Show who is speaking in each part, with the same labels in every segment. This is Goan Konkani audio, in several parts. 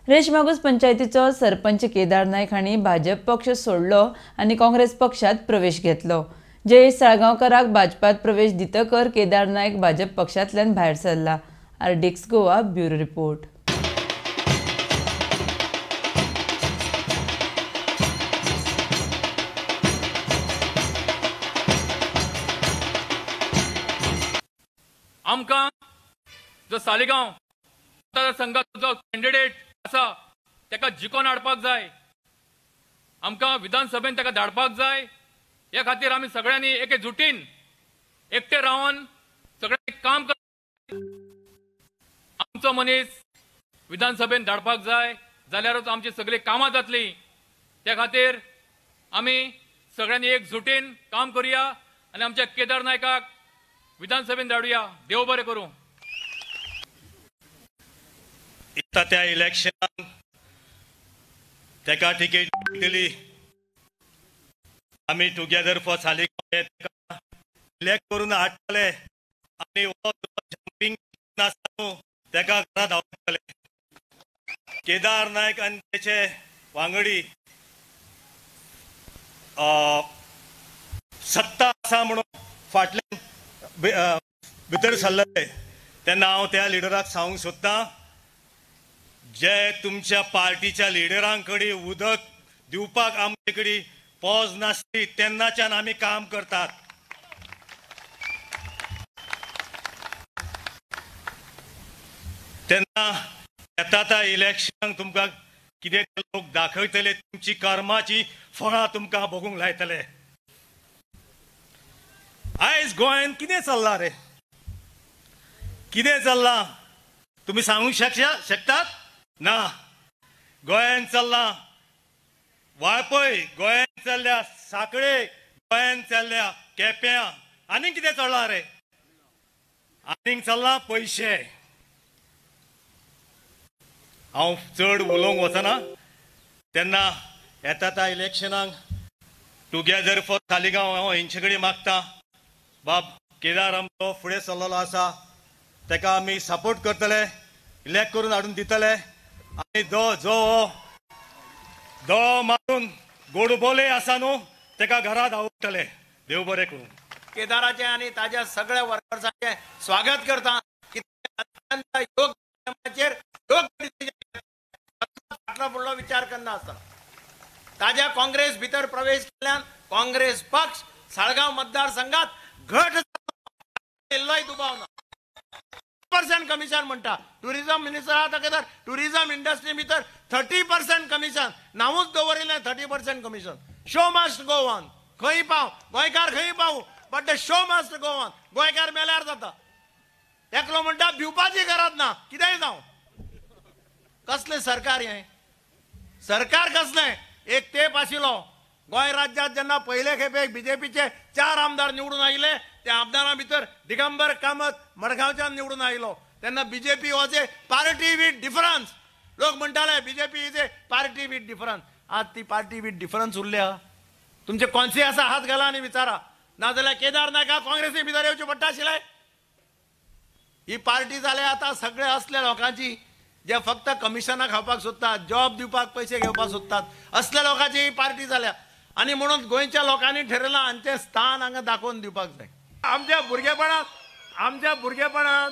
Speaker 1: रेश मागूस पंचायतीचो सरपंच केदार नायक हांणी भाजप पक्ष सोडलो आनी काँग्रेस पक्षात प्रवेश घेतलो. जयेश साळगांवकराक भाजपात प्रवेश दितकर केदार नायक भाजप पक्षांतल्यान भायर सरला. RDX Goa bureau report.
Speaker 2: आमकां जो सालिगांव मतदारसंघाचो जो कॅन्डिडेट आसा ताका जिखोवन हाडपाक जाय, आमकां विधानसभेन ताका धाडपाक जाय. हे खातीर आमी सगळ्यांनी एके जुटीन एकटे रावन सगळ्यांनी काम कर, आमचो मनीस विधानसभेन धाडपाक जाय जाल्यारूच आमची सगळीं कामां जातलीं. त्या खातीर आमी सगळ्यांनी एक जुटीन काम करुया आनी आमच्या केदार नायकाक विधानसभेन धाडुया. देव बरें करूं.
Speaker 3: येता त्या इलेक्शनाक तेका तिकेट दिली. आमी टुगेदर फॉर सालिगांव तेका इलेक्ट करून हाडटले आनी हो जंपींग आसा न्हू तेका घरा धांवतले. केदार नायक आनी तेचे वांगडी सत्ता आसा म्हणून फाटल्यान भितर सरले तेन्ना हांव त्या लिडराक सांगूंक सोदतां, जे तुमच्या पार्टीच्या लिडरां कडेन उदक दिवपाक आमचे कडेन पॉज नासली तेन्नाच्यान आमी काम करतात. तेन्ना येता त्या इलेक्शनाक तुमकां कितें लोक दाखयतले, तुमची कर्माची फळां तुमकां भोगूंक लायतले. आयज गोंयांत कितें चल्लां रे, कितें चल्लां तुमी सांगूंक शकतात ना? गोंयांत चल्लां वाळपय, गोंयांत चल्ल्या साकळे, गोंयांत चल्ल्या केप्यां, आनीक कितें चल्लां रे? आनीक चल्लां पयशे. हांव चड उलोवंक वचना. तेन्ना येता त्या इलेक्शनाक टुगेदर फॉर सालिगांव हांव हेंचे कडेन मागता, बाब केदार आमचो फुडें सरलेलो आसा तेका आमी सपोर्ट करतले, इलेक्ट करून हाडून दितले. आनी जो दो मारून गोडबोले आसा न्हू तेका घरा धांवतले. देव बरें करूं.
Speaker 4: केदाराचें आनी ताज्या सगळ्या वर्कर्साचें स्वागत करता की अत्यंत योग्य योग्य फाटलो फुडलो विचार करना आसतना ताज्या काँग्रेस भितर प्रवेश केल्ल्यान काँग्रेस पक्ष साळगांव मतदारसंघात घट इल्लोय दुबाव ना. 30% कमिशन म्हणटा टुरिझम मिनिस्टर आहा ताका तर टुरिझम इंडस्ट्री भितर 30% कमिशन नांवूच दवरिल्लें. 30% Commission. Show must go on. खंय पाव गोंयकार खंय पावूं, but the show must go on. गोंयकार मेल्यार जाता. एकलो म्हणटा भिवपाची गरज ना, कितेंय जावं. कसलें सरकार हें? सरकार कसलें? एक तेंप आशिल्लो गोंय राज्यांत जेन्ना पयले खेपेक बीजेपीचे 4 आमदार निवडून आयले, त्या आमदारां भितर दिगंबर कामत मडगांवच्यान निवडून आयलो. तेन्ना BJP was a party with difference. लोक म्हणटाले BJP is a party with difference. आज ती पार्टी विथ डिफरन्स उरल्या. तुमचे कॉन्सियसा हात घाला आनी विचारा, नाजाल्यार केदार नायका काँग्रेसी भितर येवचें पडटा आशिल्लें. ही पार्टी जाल्या आतां सगळे असल्या लोकांची जे फक्त कमिशनां खावपाक सोदतात, जॉब दिवपाक पयशे घेवपाक सोदतात, असल्या लोकांची ही पार्टी जाल्या. आनी म्हणून गोंयच्या लोकांनी ठरयलां हांचें स्थान हांगा दाखोवन दिवपाक जाय. आमच्या भुरगेपणांत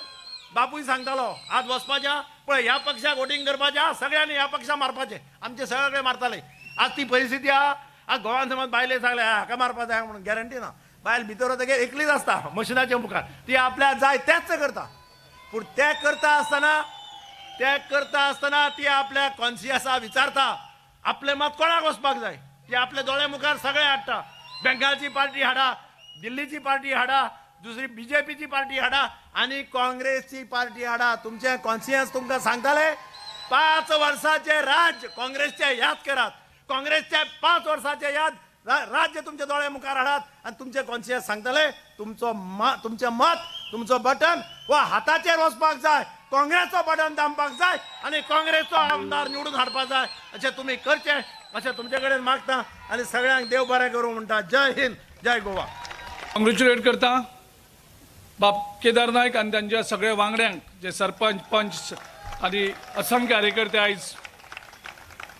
Speaker 4: बापूय सांगतालो, आज वचपाच्या पळय ह्या पक्षाक वोटींग करपाच्या, सगळ्यांनी ह्या पक्षाक मारपाचें. आमचे सगळे मारताले. आज ती परिस्थिती आहा. आज गोवान समज बायले सांगले हाका मारपा जाय म्हणून गॅरंटी ना. बायल भितर वतकीर एकलीच आसता मशिनाच्या मुखार, ती आपल्याक जाय तेंच करता. पूण तें करता आसतना ती आपल्या कॉन्सियसा विचारता आपलें मत कोणाक वचपाक जाय. ती आपल्या दोळे मुखार सगळें हाडटा. बेंगालची पार्टी हाडा, दिल्लीची पार्टी हाडा, दुसरी बीजेपीची पार्टी हाडा आनी काँग्रेसची पार्टी हाडा. तुमचें कॉन्सियन्स तुमकां सांगताले 5 वर्सांचें राज्य काँग्रेसचें याद करात. काँग्रेसचे 5 वर्सांचें याद राज्य तुमच्या दोळे मुखार हाडात आनी तुमचें कॉन्सियन्स सांगताले तुमचो तुमचें मत, तुमचो बटन हो हाताचेर वचपाक जाय, काँग्रेसचो बटन दामपाक जाय आनी काँग्रेसचो आमदार निवडून हाडपाक जाय. अशें तुमी करचें अशें तुमचे कडेन मागता आनी सगळ्यांक देव बरें करूं म्हणटा. जय हिंद, जय गोवा.
Speaker 2: कॉंग्रेच्युलेट करता बाब केदार नायक आनी तांच्या सगळ्या वांगड्यांक, जे सरपंच, पंच आनी असंख्य कार्यकर्ते आयज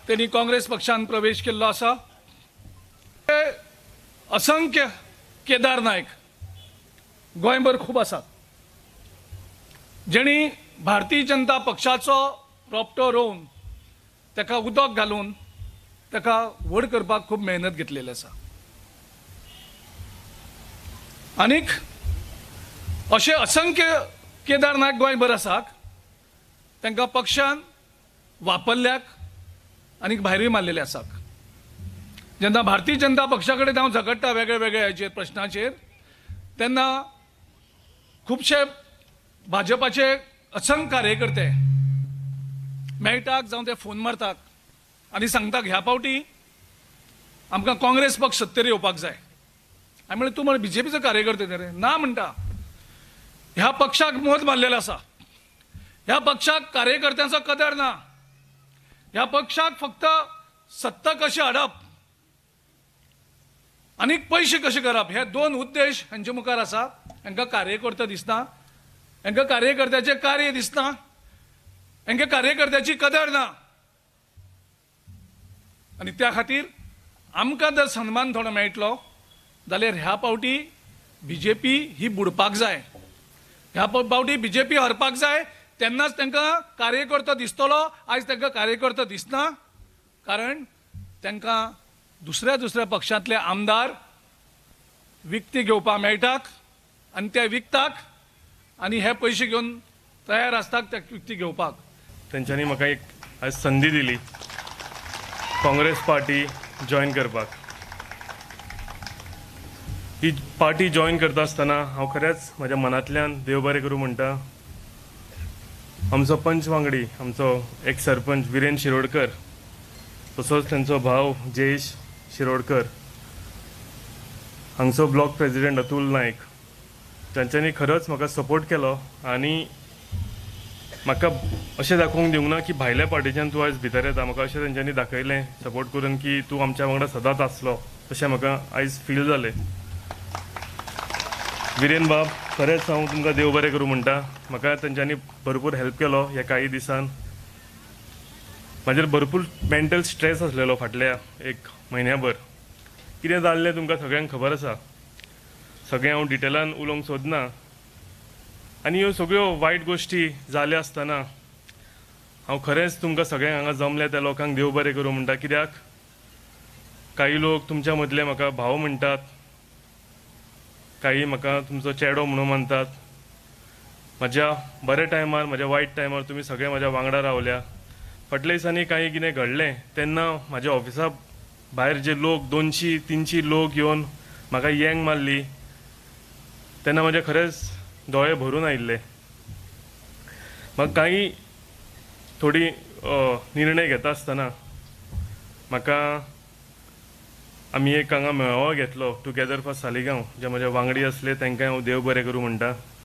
Speaker 5: तेणी काँग्रेस पक्षान प्रवेश केल्लो आसा. असंख्य केदार नायक गोंयभर खूब आसात जेणी भारतीय जनता पक्षाचो रोपटो रोवन ताका उदक घालून ताका व्हड करपाक खूब मेहनत घेतलेली आसा. आनीक अशे असंख्य केदार नायक गोंयभर आसात, तांकां पक्षान वापरल्याक आनीक भायरूय मारलेले आसात. जेन्ना भारतीय जनता पक्षा कडेन हांव झगडटा वेगळे वेगळे हाचेर प्रश्नाचेर तेन्ना खुबशे भाजपाचे असंख्य कार्यकर्ते मेळटाक जावं ते फोन मारतात आनी सांगतात ह्या फावटी आमकां काँग्रेस पक्ष सत्तेर येवपाक जाय. हांवें म्हणलें तूं मरे बीजेपीचो कार्यकर्ते रे. ना म्हणटा, ह्या पक्षाक मत मारलेलो आसा, ह्या पक्षाक कार्यकर्त्यांचो कदर ना, ह्या पक्षाक फक्त सत्ता कशी हाडप आनी पयशे कशे करप हे दोन उद्देश हांचे मुखार आसा. हांकां कार्यकर्तो दिसना, हांकां कार्यकर्त्याचें कार्य दिसना, हांकां कार्यकर्त्याची कदर ना. आनी त्या खातीर आमकां जर सन्मान थोडो मेळटलो जाल्यार ह्या फावटी बीजेपी ही बुडपाक जाय, ह्या फावटी बीजेपी हरपाक जाय, तेन्नाच तांकां कार्यकर्तो दिसतलो. आयज तांकां कार्यकर्तो दिसना कारण तांकां दुसऱ्या दुसऱ्या पक्षांतले आमदार विकती घेवपाक मेळटात आनी ते विकतात आनी हे पयशे घेवन तयार आसतात ते विकती घेवपाक.
Speaker 6: तेंच्यांनी म्हाका एक आज संदी दिली काँग्रेस पार्टी जॉयन करपाक. ही पार्टी जॉयन करता आसतना हांव खरेंच म्हज्या मनांतल्यान देव बरें करूं म्हणटा. आमचो पंच वांगडी, आमचो एक सरपंच विरेन शिरोडकर, तसोच तेंचो भाव जयेश शिरोडकर, हांगचो ब्लॉक प्रेजिडेंट अतुल नायक, तांच्यांनी खरोच म्हाका सपोर्ट केलो आनी म्हाका अशें दाखोवंक दिवंक ना की भायल्या पार्टीच्यान तूं आयज भितर येता. म्हाका अशें तेंच्यांनी दाखयलें सपोर्ट करून की तूं आमच्या वांगडा सदांच आसलो, अशें म्हाका आयज फील जालें. विरेन बाब, खरेंच हांव तुमकां देव बरें करूं म्हणटा. म्हाका तेंच्यांनी भरपूर हेल्प केलो ह्या कांय दिसान. म्हाजेर भरपूर मेंटल स्ट्रेस आसलेलो फाटल्या एक म्हयन्याभर. कितें जाल्लें तुमकां सगळ्यांक खबर आसा, सगळें हांव डिटेलान उलोवंक सोदना. आनी ह्यो सगळ्यो वायट गोश्टी जाल्या आसतना हांव खरेंच तुमकां सगळ्यांक हांगा जमल्या त्या लोकांक देव बरें करूं म्हणटा. कित्याक कांय लोक तुमच्या मदले म्हाका भाव म्हणटात, काही म्हाका तुमचो चेडो म्हणून मानतात. म्हज्या बऱ्या टायमार, म्हज्या वायट टायमार तुमी सगळे म्हज्या वांगडा रावल्या. फाटल्या दिसांनी कांय कितें घडलें तेन्ना म्हाज्या ऑफिसा भायर जे लोक 200-300 लोक येवन म्हाका येंग मारली तेन्ना म्हजे खरेंच दोळे भरून आयिल्ले. म्हाका कांय थोडी निर्णय घेता आसतना म्हाका आमी एक हांगा मेळावो घेतलो टुगेदर फॉर सालिगांव, जे म्हजे वांगडी आसले तांकां हांव देव बरें करूं म्हणटा.